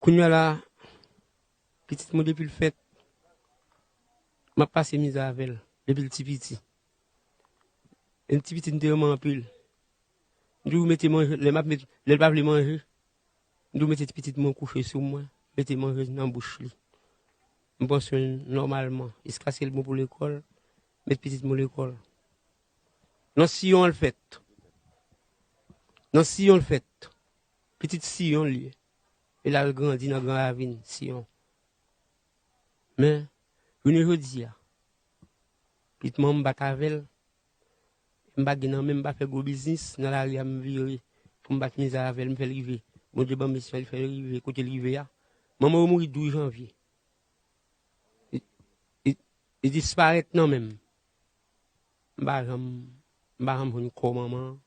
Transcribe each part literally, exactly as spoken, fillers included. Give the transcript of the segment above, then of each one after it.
Kounye a la, pitit mwen depi l fèt, m ap pase mizè avè l depi l ti piti. E l ti piti, m te renmen anpil. M toujou mete manje, lè m ap met, lè l pa vle manje, m toujou mete ti pitit mwen kouche sou mwen, mete manje nan bouch li. M pran swen l nòmalman, jiskaske l bon pou lekòl, met pitit mwen lekòl. Nan Siyon l fèt. Nan Siyon l fèt. Pitit Siyon l ye. E la l grandi nan Gran Ravin, Siyon. Men, jounen jodi a, pitit mwen m bat avè l, m pa gen nan men m, m pa fè gwo biznis, nan lari a m vire, pou m bat mizè avè l, m fè l rive. Bondye ban m misyon, li fè l rive, kote l rive a. Manman yo mouri douz janvye. Li, li, li disparèt nan men m. M pa janm, m pa janm jwenn kò manman an.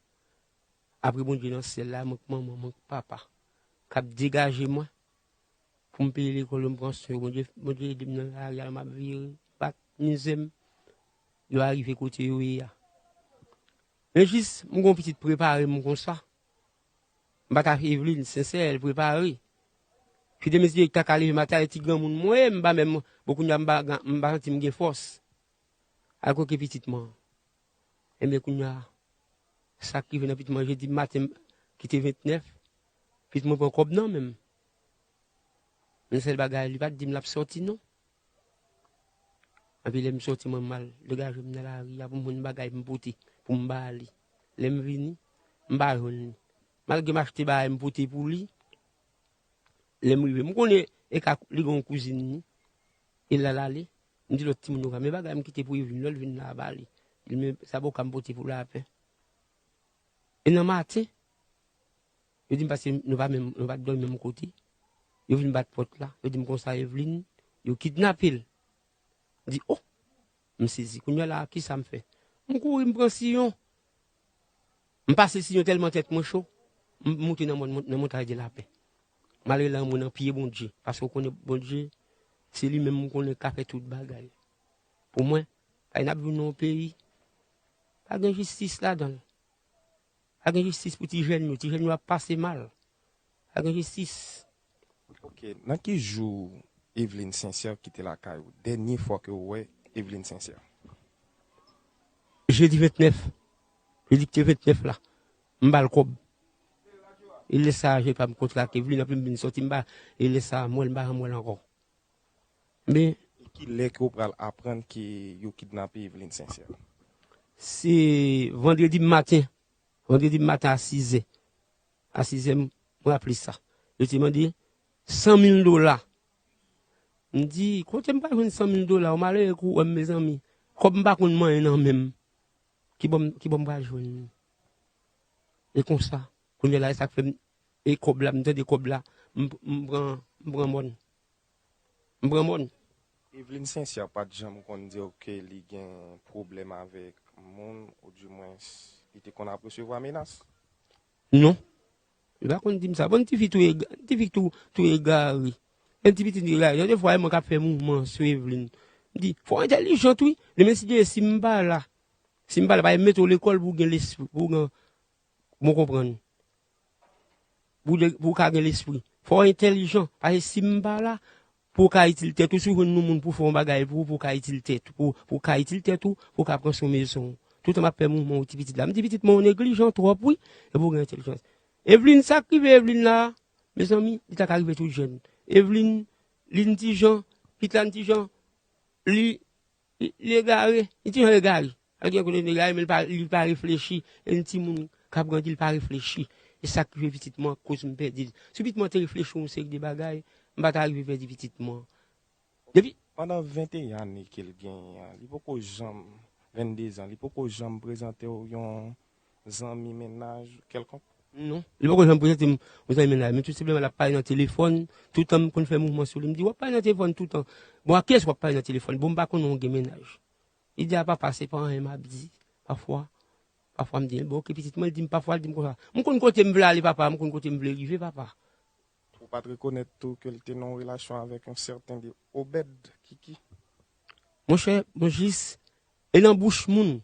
Apre Bondye nan syèl la, mank manman, mank papa, k ap degaje mwen pou m peye lekòl yo, m pran swen yo. Bondye, Bondye ede m nan lari a, m ap vire, bat mizè m, yo arive kote yo ye a. Men jis, m gon pitit prepare m konsa. M pa ta Eveline, sensè, l prepare. Kite mesye ta ka leve maten, ti granmoun mwen, m pa menm, bon, kounye a m pa, m pa santi m gen fòs. Al koke pitit mwen. Enben, kounye a, sa k rive nan pitit mwen, jedi maten, ki te ventnèf, pitit mwen pran kòb nan men m. Men sèl bagay, li pa t di m l ap sòti, non. Anpi lè m sòti, mwen, m al degaje m nan lari a pou m jwenn bagay m pote, pou m ba li. Lè m vini, m pa jwenn li. Malgre m achte bagay m pote pou li, lè m rive, m konnen e ka li gen yon kouzin li, e l al ale, m di lòt timoun yo, "Men bagay m kite pou Eveline, lè l vin la, ba li." Li, "Men sa bo ka m pote pou lapen." E nan maten, yo di m, paske nou pa menm, nou pa t dòmi menm kote. Yo vin bat pòt la, yo di m konsa, "Eveline, yo kidnape l." M di, "Oh!" M sezi. Kounye a la, kisa m fè? M kouri, m pran Siyon. M pase Siyon tèlman tèt mwen cho, m moute nan mòn, nan Montay de Lapè. M al rele anmwe nan pye Bondye, paske w konnen Bondye, se li menm m konnen k ka fè tout bagay. Pou mwen, kay n ap viv nan yon peyi, pa gen jistis ladan l. Pa gen jistis pou ti jèn yo. Ti jèn yo ap pase mal. Pa gen jistis. Ok, nan ki jou Eveline Sincère kite lakay ou? Dènye fwa ke ou wè Eveline Sincère? Jedi ventnèf. Jedi ki te ventnèf la. M ba l kòb. E lè sa a, je pa m kontrake Eveline, anpi m vin sòti, m ba, e lè sa a, m wè l, m pa janm wè l ankò. Men, ki lè ke w pral aprann ke yo kidnape Eveline Sincère? Se vandredi maten. Vandredi maten a sizè. A sizè, m raple sa. Yo te mande san mil dola. M di, "Kote m pral jwenn san mil dola? Yon malere kou wè m, mezanmi. Kòb m pa konn manyen nan men m. Ki bò m, ki bò m pral jwenn li?" E konsa, kounye a la, e sa k fè m, e kòb la, m tande kòb la, m, m pran, m pran mòn. M pran mòn. Eveline Sincère pa t janm konn di w ke li gen pwoblèm avèk moun, oudimwens, li te konn ap resevwa menas? Non. Li pa konn di m sa. Bon, ti fi tou ega-, ti fi tou, tou egare. Yon ti pitit egare. Yon defwa, e mwen k ap fè mouvman sou Eveline. M di, "Fò w entèlijan tou, wi." Demen, si Dye, si m pa la, si m pa la, pa mete w lekòl pou w gen lespri, pou w gen, bon, konprann. Pou de, pou w ka gen lespri. Fò w entèlijan. Paske si m pa la, pou w ka itil tèt ou, si w jwenn yon moun pou fè yon bagay pou ou, pou w ka itil tèt ou, pou, pou w ka itil tèt ou, pou w ka pran swen mezon w. Toutan m ap fè mouvman ou ti pitit la. M di pitit mwen ou neglijan twòp, wi, e pou w gen entèlijans. Eveline, sa k rive Eveline la, mezanmi, li ta ka rive tout jèn. Eveline, li n ti jan, pitit la n ti jan, li Li, li egare, li ti jan egare. Sa vle di gen kote li egare, men li pa, li pa reflechi. E yon timoun k ap grandi, li pa reflechi. E sa k rive pitit mwen, koz m pèdi l. Si pitit mwen te reflechi yon seri de bagay, m pa ta rive pèdi pitit mwen. Depi pandan venteyen ane ke l genyen an, li poko janm, vennde zan, li poko janm prezante w yon zanmi mennaj kèlkonk? Non. Li poko janm prezante m yon zanmi mennaj. Men tou senpleman, l ap pale nan telefòn. Toutan m konn fè mouvman sou li. M di, "W ap pale nan telefòn toutan. Bon, a kiyès w ap pale nan telefòn? Bon, m pa konnen w gen mennaj." Li di, "A papa, se pa anyen m ap di." Pafwa, pafwa m di, "Bon, oke, pitit mwen." Li di m, pafwa, li di m konsa, "M konn kote m vle ale, papa. M konn kote m vle rive, papa." Ou pa t rekonèt tou ke l te nan yon relasyon avèk yon sèten de Obed Kiki? Monchè, bon, jis, e nan bouch moun.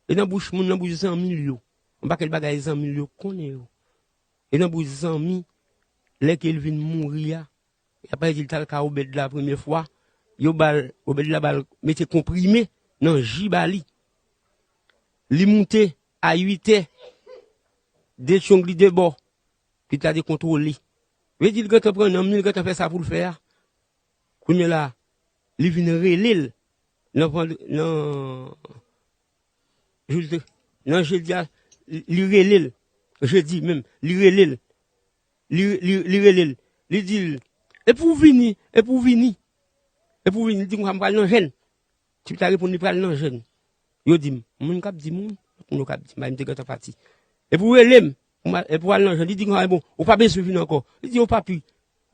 E nan bouch moun, nan bouch zanmi l yo. Yon pakèt bagay zanmi l yo konnen yo. E nan bouch zanmi, lè ke l vin mouri a, y ap pale di l t al kay Obèd la premye fwa, yo ba l, Obèd la ba l mete konprime nan ji ba li. Li moute a uit è, de tyong li de bò, pitit la dekontwole. Vle di l gentan pran nanm li, l gentan fè sa pou l fè a. Kounye la, li vin rele l nan, vand- nan, jodi, nan jedi a, li rele l, jedi menm, li rele l, li, li, li rele l, li di l, epi w vini, epi w vini, epi w vini, li di konsa m pral nan jèn. Ti pitit la reponn li pral nan jèn. Yo di m, moun k ap di moun, moun yo k ap di m, m te gentan pati. Epi w rele m, pou m al- epi w al nan jèn, li di konsa, bon, ou pa bezwen vin ankò. Li di, o papi,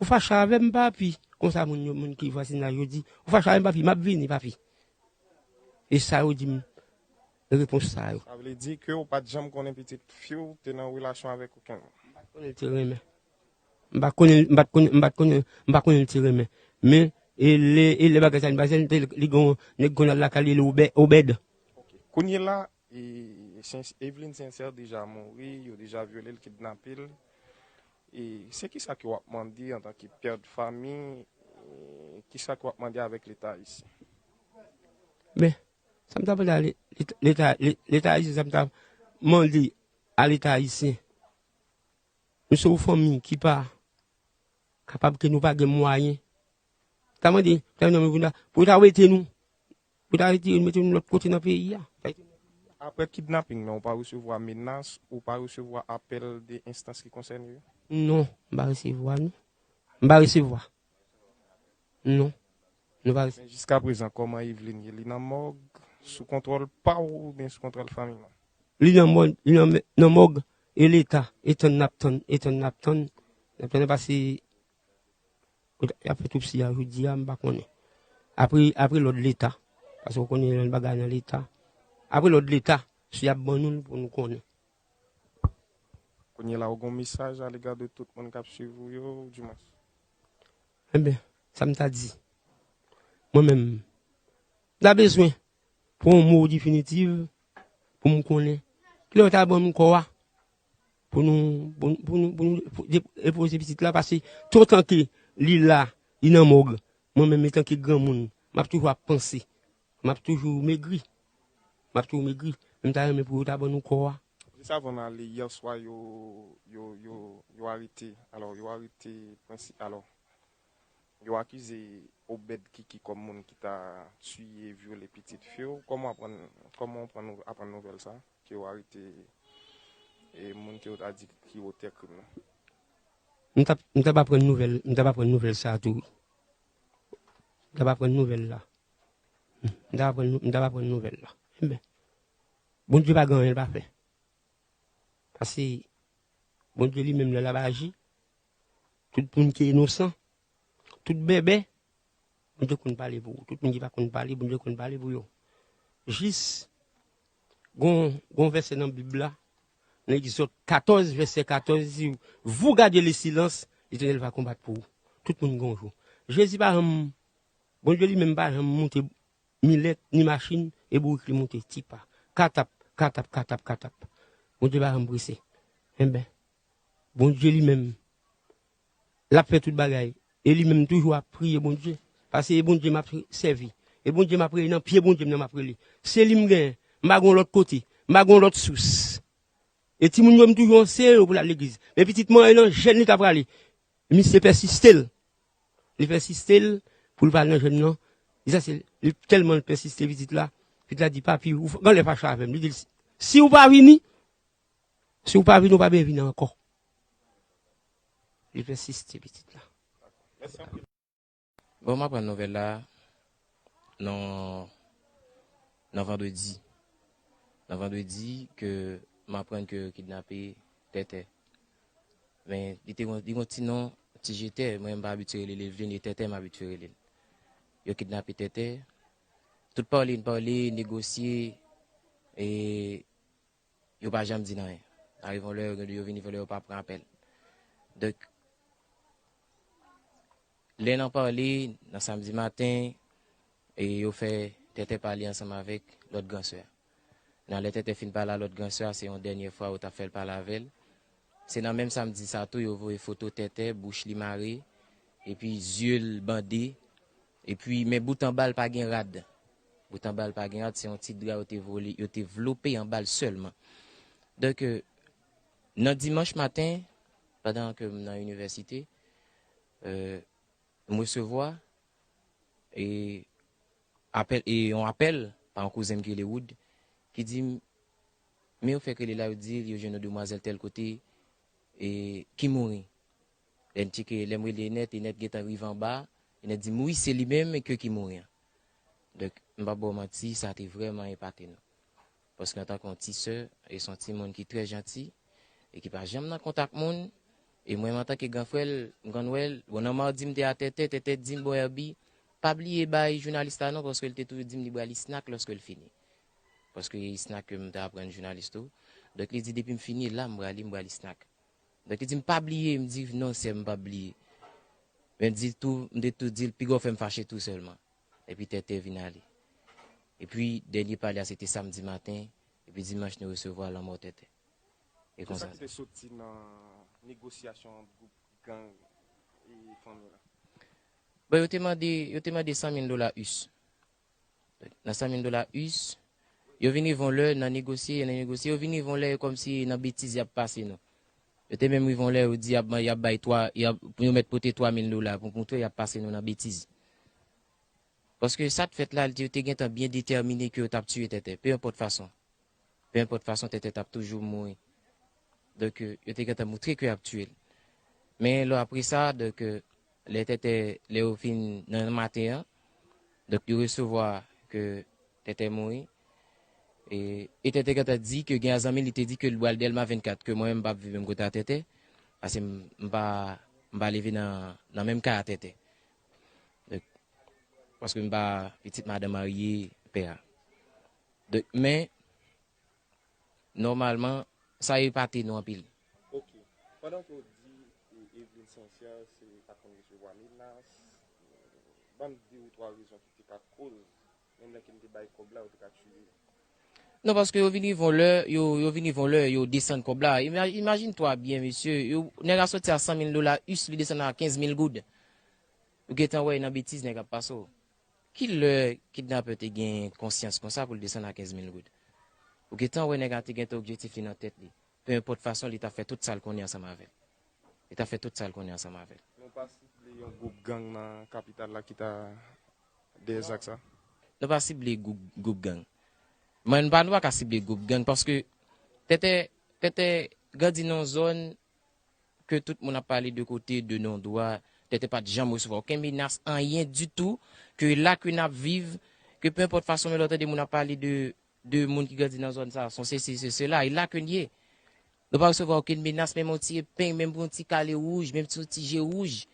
ou fache avè m, papi. Konsa moun yo, moun ki vwazinaj yo di, ou fache avè m, papi, m ap vini, papi. E sa yo di m, repons sa yo. Sa vle di ke w pa t janm konnen pitit fi w te nan relasyon avèk okenn moun? M pa t konnen l te renmen. M pa konnen, m pa t konnen, m pa t konnen, m pa konnen l te renmen. Men, e lè, e lè bagay sa vin pase, li te, li gon, nèg konn al lakay li, li Obè- Obèd. Kounye la, e, Sen- Eveline Sincère deja mouri, yo deja vyole l, kidnape l. E se kisa ke w ap mande antanke pè de fanmi, e kisa ke w ap mande avèk Leta ayisyen? Men, sa m ta mande a le- Leta, Leta, le- Leta ayisyen, sa m ta mande a Leta ayisyen. Nou se yon fanmi ki pa kapab, ke nou pa gen mwayen. Ta mande, ta mande pou ta, pou ta wete nou. Pou ta retire nou, mete nou lòt kote nan peyi a. Apre kidnaping nan, ou pa resevwa menas, ou pa resevwa apèl de enstans ki konsène yo? Non, m pa resevwa, non. M pa resevwa. Non. Nou pa resevwa. Men jiskaprezan, kòman Eveline ye? Li nan mòg, sou kontwòl pa w oubyen sou kontwòl fanmi w? Li nan mòg, li nan, nan mòg, e Leta, e tann n ap tann, e tann n ap tann, n ap tann pase, y ap fè otopsi a jodi a, m pa konnen. Apre, apre lòd Leta, paske w konnen lòt bagay nan Leta. Apre lòd Leta, si y ap ban nou l pou nou konnen. Kounye la, ou gen yon mesaj alega de tout moun k ap swiv ou yo, ou di mwens? Enben, sa m ta di, mwen menm, m ta bezwen pran yon mo definitif pou m konnen kilè yo ta ban nou kò a, pou nou, pou, pou nou, pou nou de- depoze pitit la, paske toutan ke li la, li nan mòg, mwen menm, etanke granmoun, m ap toujou ap panse, m ap toujou megri, m ap toujou megri, men m ta renmen pou yo ta ban nou kò a. Jis avan n ale, yè swa, yo, yo, yo, yo arete, alò, yo arete prensi-, alò, yo akize Obed Kiki kòm moun ki ta tiye, vyole pitit fi w. Kòman w aprann, kòman w aprann, aprann nouvèl sa, ke yo arete, e, moun ke yo ta di ki otè krim nan? M t ap, m t ap aprann nouvèl, m t ap aprann nouvèl sa tou wi. M t ap aprann nouvèl la. M t ap aprann, m t ap aprann nouvèl la. Enben, Bondye pa gen anyen l pa fè. Paske Bondye li menm lè l ap aji, tout moun ki inosan, tout bèbè, Bondye konn pale pou ou. Tout moun ki pa konn pale, Bondye konn pale pou yo. Jis, gon, gon vèsè nan Bib la, nan Egzòd katòz, vèsè katòz, li di, vous gardez le silence, l'Éternel va combattre pour vous. Tout moun gon jou. Jezi pa janm, Bondye li menm pa janm monte milèt, ni machin, e bourik li monte, tipa. Katap, katap, katap, katap. Bondye pa janm prese. Enben, Bondye li menm, l ap fè tout bagay. E li menm toujou ap priye Bondye. Paske e Bondye m ap sèvi. E Bondye m ap rele, nan pye Bondye m nan m ap rele. Se li m genyen. M pa gen yon lòt kote. M pa gen yon lòt sous. E timoun yo, m toujou anseye yo pou l al legliz. Men pitit mwen, e nan jèn li ta prale. Misye pèsiste l. Li pèsiste l pou l pa al nan jèn nan. Li sa se, li tèlman l pèsiste pitit la. Pitit la di, "Papi, ou f- gen lè fache avè m." Li di l, "Si ou pa vini, si ou pa vini, ou pa bezwen vini ankò." Li pèsiste pitit la. Bon, m aprann nouvèl la nan, nan vandredi. Nan vandredi ke m aprann ke yo kidnape Tètè. Men, li te gon, li gon ti non, Ti Jetè, mwen m pa abitye rele l Eveline, e Tètè m abitye rele l. Yo kidnape Tètè. Tout pale, n pale, negosye, e yo pa janm di n anyen. Arive yon lè, yo, yo vini fè lè yo pa pran apèl. Donk, lè n ap pale, nan samdi maten, e yo fè Tètè pale ansanm avèk lòt gran sè a. Nan lè Tètè fin pale a lòt gran sè a, se yon dènye fwa yo t ap fè l pale avè l. Se nan menm samdi sa tou, yo voye foto Tètè, bouch li mare, epi zye l bande, epi, men bout anba l pa gen rad. Bout anba l pa gen rad, se yon ti dra yo te vole, yo te vlope anba l sèlman. Donk, euh, nan dimanch maten, pandan ke m nan inivèsite, euh, m resevwa e apèl, e yon apèl pa yon kouzen m ki rele Wood, ki di m, men yo fèk rele la, yo di yo jwenn yon demwazèl tèl kote, e ki mouri. Lè n tcheke, lè m rele Enèt, Enèt gentan rive anba, Enèt di m, wi, se li menm ke ki mouri an. Donk, m p ap ba w manti, sa te vrèman epate nou. Paske antanke yon ti sè, e se yon timoun ki trè janti, e ki pa janm nan kontak moun, e mwen menm antanke gran frè l, m konn wè l, bon, nan madi m te a Tètè, Tètè di m, bon, Herby, pa bliye bay jounalis la non, paske l te toujou di m li ba li snak lòske l fini. Paske e snak ke m te aprann jounalis tou. Donk, li di, depi m fini la, m prale, m ba li snak. Donk, li di m, pa bliye, m di, non, sè m, m p ap bliye. Men di tou, m te tou di l, piga w fè m fache tou sèlman. Epi Tètè vin ale. Epi, dènye pale a, se te samdi maten, epi dimanch, nou resevwa lanmò Tètè. E konsa. Kisa ki te soti nan negosyasyon ant gwoup gang e fanmi la? Bon, yo te mande, yo te mande san mil dola us. Nan san mil dola us, yo vin rive yon lè nan negosye, nan negosye, yo vin rive yon lè kòmsi nan betiz y ap pase nou. Yo te menm rive yon lè, yo di y ap, y ap bay twa, y ap, pou yo mèt pote twa mil dola, pou moutre y ap pase nou nan betiz. Paske sa t fèt la, yo te gentan byen detèmine ke yo t ap tiye Tètè, pe enpòt fason. Pe enpòt fason, Tètè t ap toujou mouri. Donk, euh, yo te gentan moutre ke y ap tiye l. Men lè apre sa, donk, euh, lè Tètè, lè yo fin nan maten an, donk, yo resevwa ke Tètè mouri. E, e Tètè gentan di ke gen zanmi li te di ke l pral Dèlma vennkat, ke mwen menm m p ap viv menm kote a Tètè, paske m, m pa, m pa leve nan, nan menm kay a Tètè. Donk, paske m pa pitit madanm marye pè a. Donk, men, nòmalman, sa epate nou anpil. Ok. Pandan ke w di, e, Eveline Sincère se pa t konn resevwa menas, ban m de ou twa rezon ki te ka koz, menm lè ke l te bay kòb la, yo te ka tiye l. Non, paske yo vin rive yon lè, yo, yo vin rive yon lè, yo desann kòb la. Ima-, imajine twa byen, mesye, yo, nèg la soti a san mil dola us, li desann a kenz mil goud. Ou gentan wè nan betiz nèg ap pase w. Ki lè kidnapè te gen konsyans konsa pou l desann a kenz mil goud? Ou gentan wè nèg la te gen objektif li nan tèt li. Pe enpòt fason, li t ap fè tout sa l konnen ansanm avè l. Li t ap fè tout sa l konnen ansanm avè l. Nou pa sible yon gwoup gang nan kapital la ki ta dèyè zak sa? Nou pa sible gwoup, gwoup gang. Mwen, nou pa, nou pa ka sible gwoup gang paske Tètè, Tètè grandi nan yon zòn ke tout moun ap pale de kote, de non dwa, Tètè pa t janm resevwa okenn menas, anyen ditou, ke la ke n ap viv, ke pe enpòt fason men lè w tande moun ap pale de, de moun ki grandi nan zòn sa, se sesi, se sela, e la ke n ye. Nou pa resevwa okenn menas, menm yon ti epeng, menm pou yon ti kale wouj, menm pou yon ti je wouj.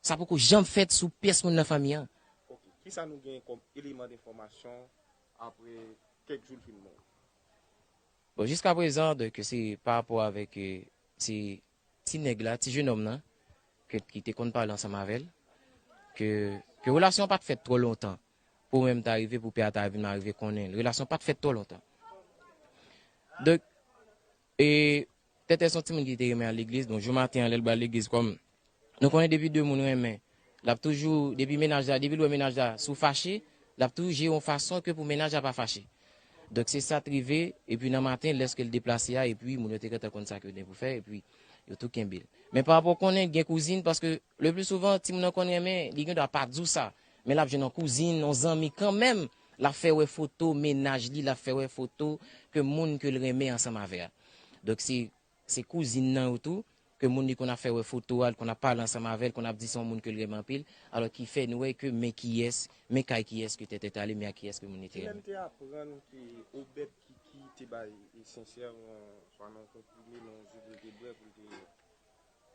Sa poko janm fèt sou pyès moun nan fanmi an. Ok. Kisa nou genyen kòm eleman denfòmasyon apre kèk jou l fin mouri? Bon, jiskaprezan, donk, se pa rapò avèk, euh, se ti nèg la, ti jenòm nan, ke, ki te konn pale ansanm avè l, ke, ke relasyon an pa t fèt twò lontan, pou menm ta rive, pou pè a ta vin arive konnen l. Relasyon pa t fèt twò lontan. Donk, e, Tètè se yon timoun ki te renmen al legliz, donk, jou maten an, lè l pral legliz, kòm nou konnen depi de moun renmen, l ap toujou, depi menaj la, depi l wè menaj la sou fache, l ap toujou jere yon fason ke pou menaj la pa fache. Donk, se sa t rive, epi nan maten, lèske l deplase a, epi moun yo te gentan konn sa ke yo gen pou fè, epi yo tou kenbe l. Men pa rapò konnen gen kouzin, paske le pli souvan, timoun nan konn renmen, li gen dwa pa di w sa, men l ap jwenn yon kouzin, yon zanmi kanmenm, l ap fè wè foto menaj li, l ap fè wè foto ke moun ke l renmen ansanm avè a. Donk, se se kouzin nan yo tou, ke moun li konn ap fè wè foto a, li konn ap pale ansanm avè l, konn ap di se yon moun ke l renmen anpil, alò ki fè nou wè ke men kiyès, men kay kiyès ke Tètè t ale, men a kiyès ke moun li te renmen. Kilè n te aprann ke Obed Kiki te bay Sincère yon, swa nan yon konprime, nan yon je de debwè pou l te...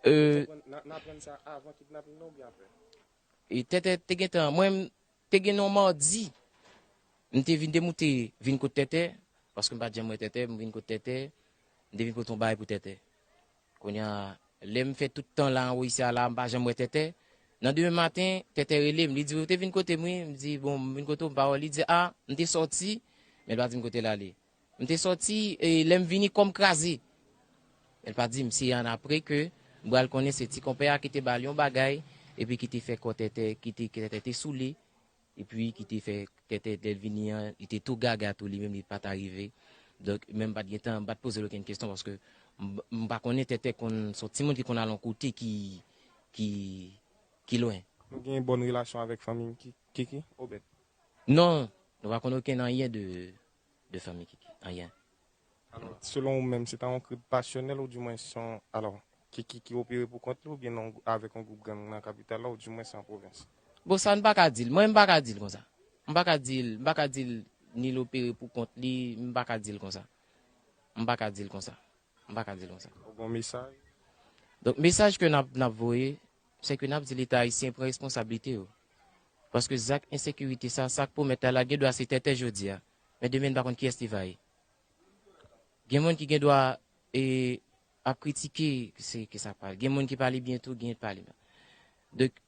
Euh, n, n aprann sa avan kidnaping nan oubyen apre? E Tètè te gentan, mwen, te gen yon madi, m te vin, te moute vin kot Tètè, paske m pa t janm wè Tètè, m vin kot Tètè, m te vin pote yon bagay pou Tètè. Kounye a, lè m fè tout tan la anwo isi a la, m pa janm wè Tètè. Nan demen maten, Tètè rele m, li di, ou te vin kote m wi, m di, bon, m vin kote w, m pa wè w, li di, a, m te sòti, men l pa di m kote l ale. M te sòti, e lè m vini, kò m kraze. Li pa di m, se annapre ke m pral konnen se ti konpè a ki te ba l yon bagay, epi ki te fè kò Tètè, ki te, ke Tètè te sou li, epi ki te fè Tètè lè l vini an, li te tou gaga tou, li menm li pa t arive. Donk, men m pa t gentan, m pa t poze l okenn kesyon paske m, m pa konnen Tètè konn, se yon timoun ki konn al yon kote ki, ki, ki lwen. Nou gen bòn relasyon avèk fanmi Ki- Kiki, Obed? Non, nou pa konn okenn anyen de, de fanmi Kiki, anyen. Alò, selon ou menm, se ta yon krim pasyonèl ou di mwen se yon, alò, Kiki ki opere pou kont li oubyen nan, avèk yon gwoup gang nan kapital la ou di mwen se an pwovens? Bon, sa n pa ka di l. Mwen, m pa ka di l konsa. M pa ka di l, m pa ka di l ni l opere pou kont li, m pa ka di l konsa. M pa ka di l konsa. M pa ka di l konsa. Ou gen yon mesaj? Donk, mesaj ke n ap, n ap voye, se ke n ap di Leta ayisyen pran responsablite yo. Paske zak ensekirite sa, sa k pwomèt la, la gen dwa se Tètè jodi a. Men demen, n pa konn kiyès li va ye. Gen moun ki gen dwa e, ap kritike, se ke sa pale. Gen moun ki pale byen tou, gen pale mal. Donk,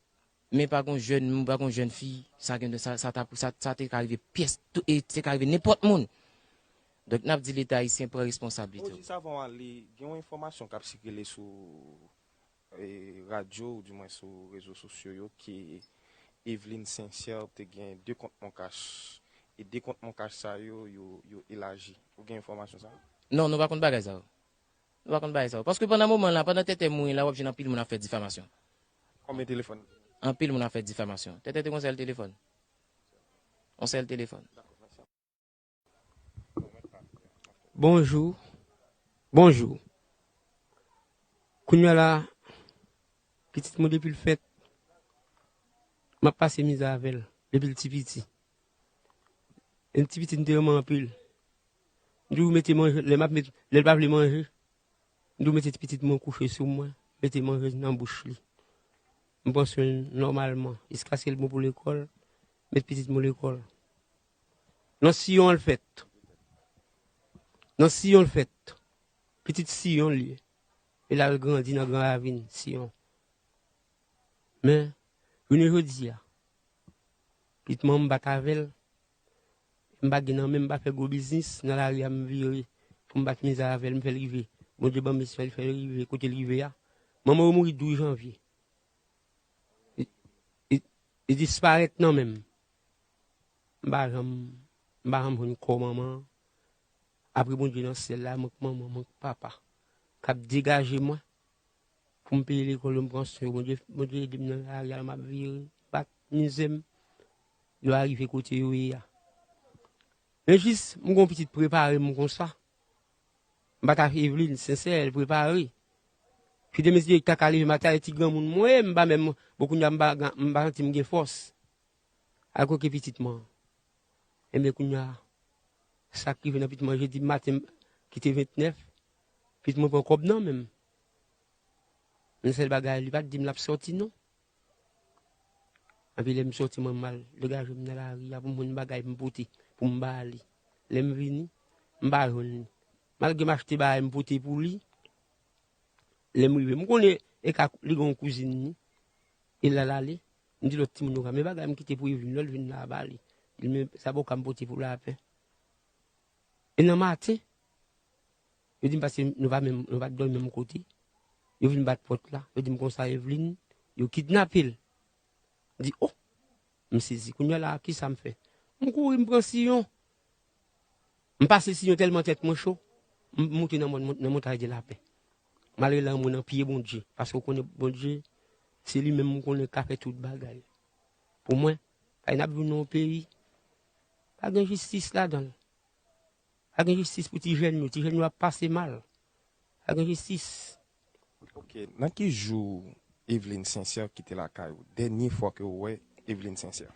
men pa gon jèn, men pa gon jèn fi, sa gen sa, sa, ta, sa, sa te ka rive pyès, tou, e te ka rive nenpòt moun. Donk, n ap di Leta ayisyen pran responsablite yo. Jis avan w ale, gen yon enfòmasyon k ap sikile sou e, radyo, ou di mwen sou rezo sosyo yo, ke Eveline Sincère te gen de kont Moncash. E de kont Moncash sa yo, yo, yo elaji. Ou gen enfòmasyon sa? Non, nou pa konn bagay sa yo. Nou pa konn bagay sa yo. Paske pandan moman la, pandan Tètè mouri la, w ap jwenn anpil moun ap fè difamasyon. Konbyen telefòn? Anpil moun ap fè difamasyon. Tètè te gon sèl telefòn. Yon sèl telefòn. Bonjou. Bonjou. Kounye a la, pitit mwen depi l fèt, m ap pase mizè avè l depi l ti piti. E ti piti m te renmen anpil. M toujou mete manje, lè m ap met, lè l pa vle manje, m toujou mete ti pitit mwen kouche sou mwen, mete manje nan bouch li. M pran swen l nòmalman, jiskaske l bon pou lekòl, met pitit mwen lekòl. Nan Siyon l fèt. Nan Siyon l fèt. Pitit Siyon l ye. E l al grandi nan Gran Ravin, Siyon. Men, jounen jodi a, pitit manman m bat avè l, m pa gen nan men m, m pa fè gwo biznis, nan lari a m vire, pou m bat mizè avè l, m fè l rive. Bondye ban m misyon, li fè l rive kote l rive a. Manman yo mouri douz janvye. Li, li, li disparèt nan men m. M pa janm, m pa janm jwenn kò manman an. Apre Bondye nan syèl la, mank manman, mank papa, k ap degaje mwen pou m peye lekòl yo, m pran swen yo. Bondye, Bondye ede m nan lari a, m ap vire, bat mizè m, yo arive kote yo ye a. Men jis, m gon pitit prepare m konsa. M pa ta Eveline, sensè, l prepare. Fidèl mesye ta ka leve maten, ti granmoun mwen, m pa menm, bon, kounye a m pa, m pa santi m gen fòs. Al koke pitit mwen. Enben, kounye a, sa k rive nan pitit mwen, jedi maten, ki te ventnèf, pitit mwen pran kòb nan men m. Yon sèl bagay, li pa t di m l ap sòti, non. Anpi lè m sòti, mwen m al degaje m nan lari a pou m jwenn bagay m pote, pou m ba li. Lè m vini, m pa jwenn li. Malgre m achte bagay m pote pou li, lè m rive, m konnen e ka li gen yon kouzin li, e l al ale, m di lòt timoun yo, men bagay m kite pou Eveline, lè l vin la, ba li. Li men sa poko m pote pou lapen. E nan maten, yo di m paske nou pa menm, nou pa t dòmi menm kote. Yo vin bat pòt la, yo di m konsa Eveline, yo kidnape l. M di, oh! M sezi. Kounye a la, kisa m fè? M kouri, m pran Siyon. M pase Siyon tèlman tèt mwen cho, m moute nan mòn, nan Montay de Lapè. M al rele anmwe nan pye Bondye, paske w konnen Bondye, se li menm m konnen k ka fè tout bagay. Pou mwen, kay n ap viv nan yon peyi, pa gen jistis ladan l. Pa gen jistis pou ti jèn yo. Ti jèn yo ap pase mal. Pa gen jistis. Ok, nan ki jou Eveline Sincère kite lakay ou? Dènye fwa ke ou wè Eveline Sincère?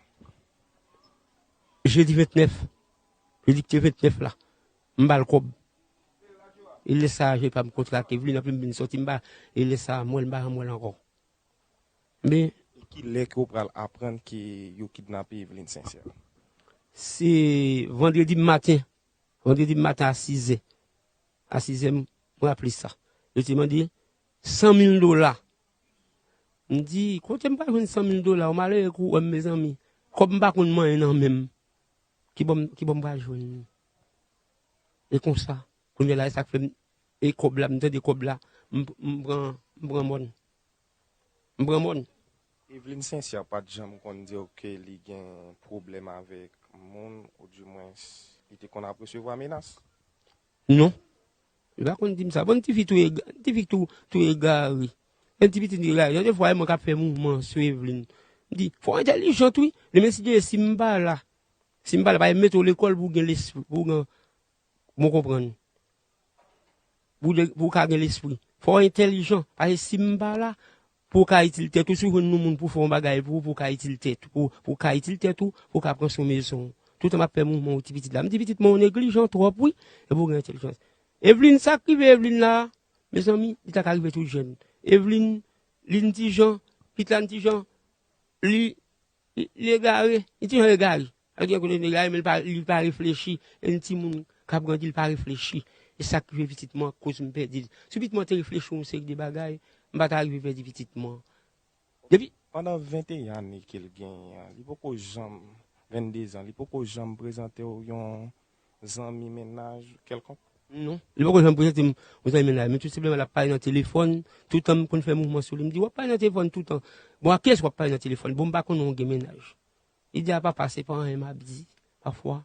Jedi ventnèf. Jedi ki te ventnèf la. M ba l kòb. E lè sa a, je pa m kontrake Eveline, anpi m vin sòti, m ba, e lè sa a, m wè l, m pa janm wè l ankò. Men. Kilè ke ou pral aprann ke yo kidnape Eveline Sincère? Se vandredi maten. Vandredi maten a sizè. A sizè, m raple sa. Yo te mande san mil dola. M di, kote m pral jwenn san mil dola? Ou malere kou wè m, mezanmi. Kòb m pa konn manyen nan men m. Kibò m, kibò m pral jwenn li? E konsa, kounye a la, e sa k fè m, e kòb la, m tande kòb la, m, m pran, m pran mòn. M pran mòn. Eveline Sincère pa t janm konn di w ke li gen pwoblèm avèk moun, oudimwens, li te konn ap resevwa menas? Non. Li pa konn di m sa. Bon, ti fi tou ega-, ti fi tou, tou egare. Yon ti pitit egare. Yon de fwa, e mwen k ap fè mouvman sou Eveline. M di, fò w entèlijan tou wi. Demen, si Dye, si m pa la, si m pa la, pa mete w lekòl pou w gen lespri, pou w gen, bon, konprann. Pou w de-, pou w ka gen lespri. Fò w entèlijan. Paske si m pa la, pou w ka itil tèt ou, si w jwenn yon moun pou fè yon bagay pou ou, pou w ka itil tèt ou, pou, pou w ka itil tèt ou, pou w ka pran swen mezon w. Toutan m ap fè mouvman ou ti pitit la. M di pitit mwen ou neglijan twòp wi, epi w gen entèlijans. Eveline, sa k rive Eveline la, mezanmi, li ta ka rive tout jèn. Eveline, li n ti jan, pitit la n ti jan, li, li, li egare, li ti jan egare. Sa vle di gen kote li egare, men li pa, li pa reflechi. E n timoun k ap grandi, li pa reflechi. E sa k rive pitit mwen, akoz m pèdi l. Si pitit mwen te reflechi yon seri de bagay, m pa ta rive pèdi pitit mwen. Depi Pandan venteyen ane ke l genyen an, li poko janm, venndezan, li poko janm prezante w yon zanmi mennaj kèlkonk? Non. Li poko janm prezante m yon zanmi mennaj. Men tou senpleman, l ap pale nan telefòn. Toutan m konn fè mouvman sou li. M di, w ap pale nan telefòn toutan. Bon, ak kiyès w ap pale nan telefòn? Bon, m pa konnen w gen mennaj. Li di, a papa, se pa anyen m ap di. Pafwa,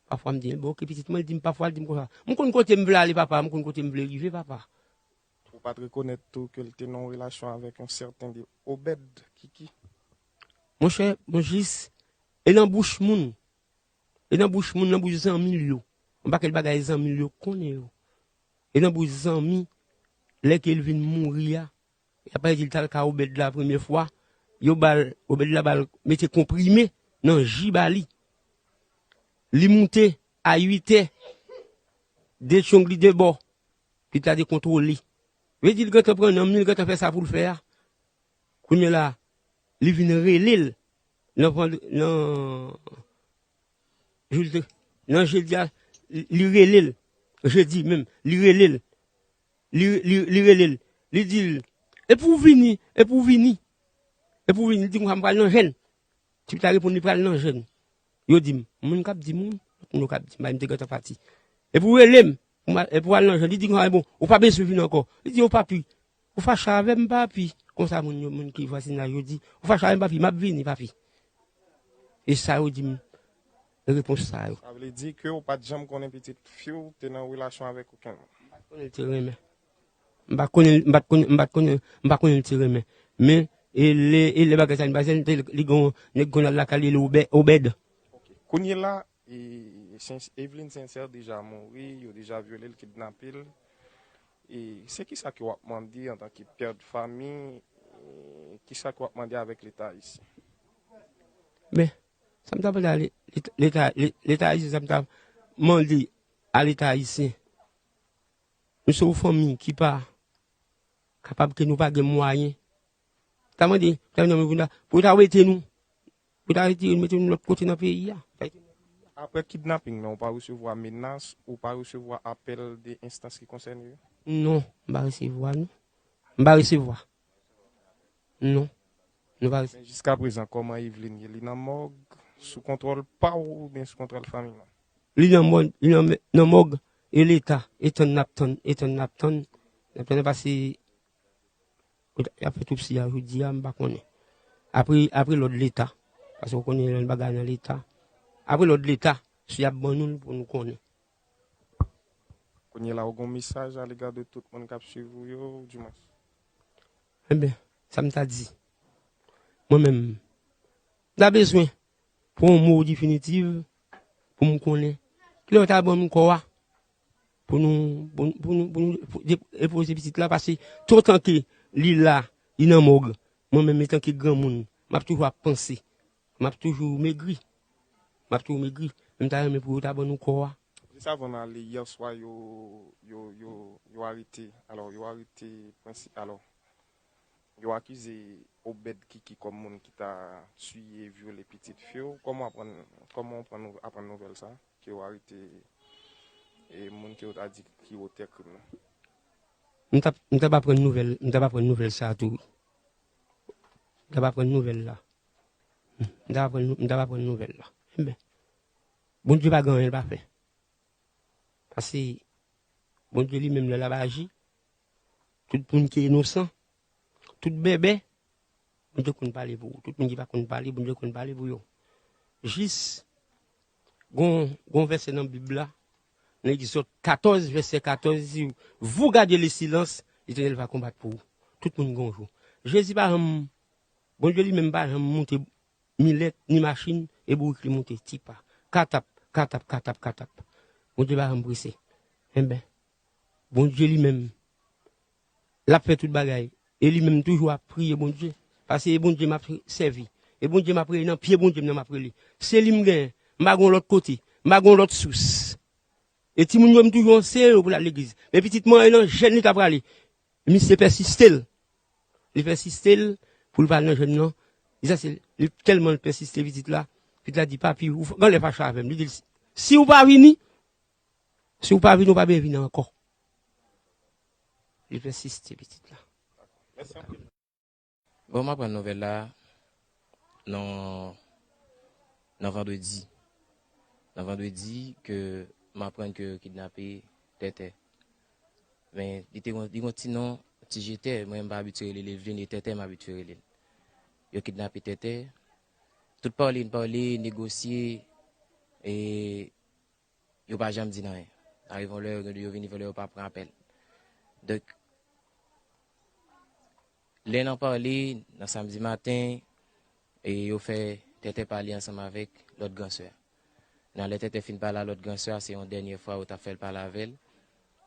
pafwa m di, bon, oke, pitit mwen, li di m pafwa, li di m konsa. M konn kote m vle ale, papa, m konn kote m vle rive, papa. Ou pa t rekonèt tou ke l te nan yon relasyon avèk yon sèten de Obed Kiki? Monchè, bon, jis, e nan bouch moun, e nan bouch moun, nan bouch zanmi l yo, yon pakèt bagay zanmi l yo konnen yo. E nan bouch zanmi, lè ke l vin mouri a, y ap pale di l t al ka Obed la premye fwa, yo ba l, Obed la ba l mete konprime nan ji ba li. Li moute a uit è, de tchong li de bò, pitit la dekontwole. Vle di l gentan pran nanm li, l gentan fè sa pou l fè a. Kounye la, li vin rele l nan, nan, jou l te, nan jedi a, li, li rele l, jedi menm, li rele l, li, li, li rele l, li di l, epi w vini, epi w vini, epi w vini, li di konsa m pral nan jèn. Ti pitit la reponn li pral nan jèn. Yo di m, moun k ap di m wi, moun yo k ap di m, m te gentan pati. Epi w rele m, pou m al, epi w al nan jèn. Li di konsa, bon, ou pa bezwen vin ankò. Li di, o papi, ou fache avè m, papi. Konsa moun yo, moun ki vwazinaj yo di, ou fache avè m, papi, m ap vini, papi. E sa yo di m, repons sa yo. Sa vle di ke ou pa t janm konnen pitit fi w te nan relasyon avèk okenn moun? M pa t konnen l te renmen. M pa konnen, m pa t konnen, m pa t konnen, m pa konnen l te renmen. Men, e lè, e lè bagay sa vin pase, li te, li gon nèg konn al lakay li, li Obè-, Obèd. Kounye la, e, Sen-, Eveline Sincère deja mouri, yo deja vyole l, kidnape l. E se kisa ke w ap mande antanke pè de fanmi, e kisa ke w ap mande avèk Leta ayisyen? Men, sa m ta mande a Le-, Leta, Leta, Le-, Leta ayisyen, sa m ta mande a Leta ayisyen. Nou se yon fanmi ki pa kapab, ke nou pa gen mwayen. Ta mande, ta mande pou ta, pou ta wete nou. Pou ta retire nou, mete nou lòt kote nan peyi a. Apre kidnaping nan, ou pa resevwa menas, ou pa resevwa apèl de enstans ki konsène yo? Non, m pa resevwa, non. M pa resevwa. Non. Nou pa resevwa. Men jiskaprezan, kòman Eveline ye? Li nan mòg, sou kontwòl pa w oubyen sou kontwòl fanmi l? Li nan mòg, li nan, nan mòg, e Leta, e tann n ap tann, e tann n ap tann, n ap tann, paske y ap fè twopsi a jodi a, m pa konnen. Apre, apre lòd Leta, paske w konnen lè yon bagay nan Leta, apre lòd Leta, si y ap ban nou l pou nou konnen. Kounye la, ou gen yon mesaj alega de tout moun k ap swiv ou yo, oudimwens? Enben, sa m ta di, mwen menm, m ta bezwen pran yon mo definitif pou m konnen kilè yo ta ban m kò a pou nou, pou, pou nou, pou nou depoze pitit la, paske toutan ke li la, li nan mòg, mwen menm, antanke granmoun, m ap toujou ap panse, m ap toujou megri, m ap toujou megri, men m ta renmen pou yo ta ban nou kò a. Jis avan n ale, yè swa, yo, yo, yo, yo arete, alò, yo arete prensi-, alò, yo akize Obed Kiki kòm moun ki ta tiye, vyole pitit fi w. Kòman w aprann, kòman w pran nou-, aprann nouvèl sa, ke yo arete, e, moun ke yo ta di ki otè krim nan? M t ap, m t ap aprann nouvèl, m t ap aprann nouvèl sa a tou wi. M t ap aprann nouvèl la. M t ap aprann, m t ap aprann nouvèl la. Enben, Bondye pa gen anyen l pa fè. Paske Bondye li menm lè l ap aji, Tout moun ki inosan, tout bèbè, Bondye konn pale pou ou. Tout moun ki pa konn pale, Bondye konn pale pou yo. Jis, gon, gon vèsè nan Bib la, nan Egzòd katòz, vèsè katòz, di, vous gardez le silence, l'Éternel va combattre pour vous. Tout moun gon jou. Jezi pa janm, Bondye li menm pa janm monte milèt, ni machin, e bourik li monte, ti pa. Katap, katap, katap, katap. Bondye pa janm prese. Enben, Bondye li menm, l ap fè tout bagay. E li menm toujou ap priye Bondye. Paske e Bondye m ap sèvi. E Bondye m ap rele, nan pye Bondye m nan m ap rele. Se li m genyen. M pa gon lòt kote. M pa gon lòt sous. E timoun yo, m toujou anseye yo pou l al legliz. Men pitit mwen, e nan jèn li t ap prale. Misye pèsiste l. Li pèsiste l pou l pa al nan jèn nan. Li sa se, li tèlman l pèsiste pitit la. Pitit la di, "Papi, ou f-, genlè fache avè m." Li di l, "Si w pa vini, si w pa vini, ou pa bezwen vini ankò." Li pèsiste pitit la. Mèsi anpil. Bon, m aprann nouvèl la nan, nan vandredi. Nan vandredi ke m aprann ke yo kidnape Tètè. Men, li te gon, li gon ti non, Ti Jetè, mwen m pa abitye rele l, li vin e Tètè m abitye rele l. Yo kidnape Tètè. Tout pale, n pale, negosye, e yo pa janm di n anyen. Arive yon lè, yo, yo vin yon lè, yo pa pran apèl. Donk, lè n ap pale, nan samdi maten, e yo fè Tètè pale ansanm avèk lòt gran sè a. Nan lè Tètè fin pale a lòt gran sè a, se yon dènye fwa yo t ap fè l pale avè l.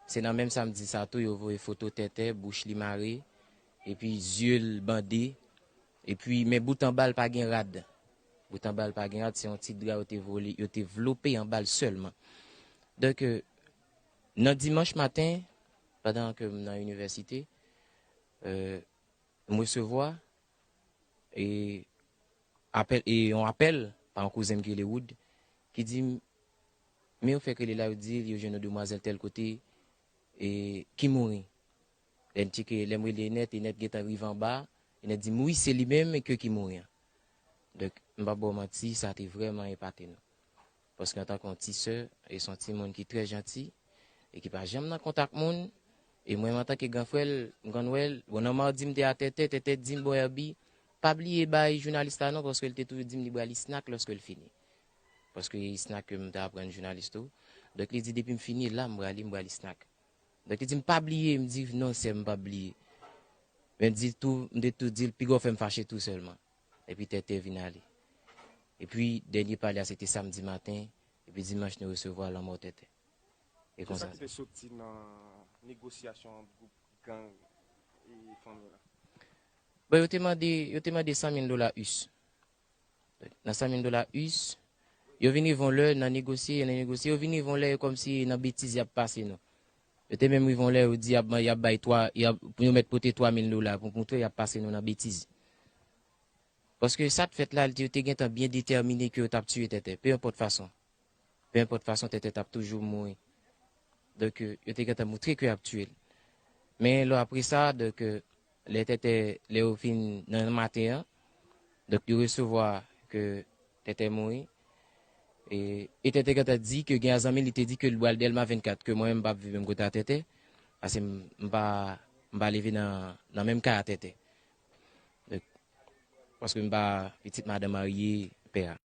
Se nan menm samdi sa tou, yo voye foto Tètè, bouch li mare, epi zye l bande, epi men bout anba l pa gen rad. Bout anba l pa gen rad, se yon ti dra yo te vole, yo te vlope anba l sèlman. Donk, e, nan dimanch maten, pandan ke m nan inivèsite, e, m resevwa, e, apèl, e, yon apèl pa yon kouzen m ki rele Wood, ki di m, men yo fèk rele la, yo di yo jwenn yon demwazèl tèl kote, e, ki mouri. Lè n tcheke, lè m rele Enèt, Enèt gentan rive anba, Enèt di m, wi, se li menm ke ki mouri an. Donk, m p ap ba w manti, sa te vrèman epate nou. Paske antanke yon ti sè, e se yon timoun ki trè janti, e ki pa janm nan kontak moun, e mwen menm antanke gran frè l, m konn wè l, bon, nan madi m te a Tètè, Tètè di m, bon, Herby, pa bliye bay jounalis la non, paske l te toujou di m li ba l snack lòske l fini. Paske e snack ke m te aprann jounalis tou. Donk, li di, depi m fini la, m prale, m ba l snack. Donk, li di m, pa bliye, m di, non, sè m, m p ap bliye. Men di tou, m te tou di l, piga w fè m fache tou sèlman. Epi Tètè vin ale. Epi dènye pale a, se te samdi maten, epi dimanch nou resevwa lanmò Tètè. E konsa. Kisa ki te soti nan negosyasyon ant gwoup gang e fanmi la? Bon, yo te mande, yo te mande san mil dola us. Nan san mil dola us, yo vin rive yon lè nan negosye, nan negosye, yo vin rive yon lè kòmsi nan betiz y ap pase nou. Yo te menm rive yon lè yo di y ap, y ap bay twa, y ap, pou yo mèt pote twa mil dola pou montre y ap pase nou nan betiz. Paske sa t fèt la, yo te gentan byen detèmine ke yo t ap tiye Tètè, pe enpòt fason. Pe enpòt fason, Tètè t ap toujou mouri. Donk, euh, yo te gentan montre ke y ap tiye l. Men lò apre sa, donk, euh, lè Tètè, lè yo fin nan maten an, donk, yo resevwa ke Tètè mouri. E, e Tètè gentan di ke gen yon zanmi li te di ke l pral Dèlma vennkat, ke mwen menm m p ap viv menm kote a Tètè, paske m, m pa, m pa leve nan, nan menm kay a Tètè. Donk, paske m pa pitit madanm marye pè a.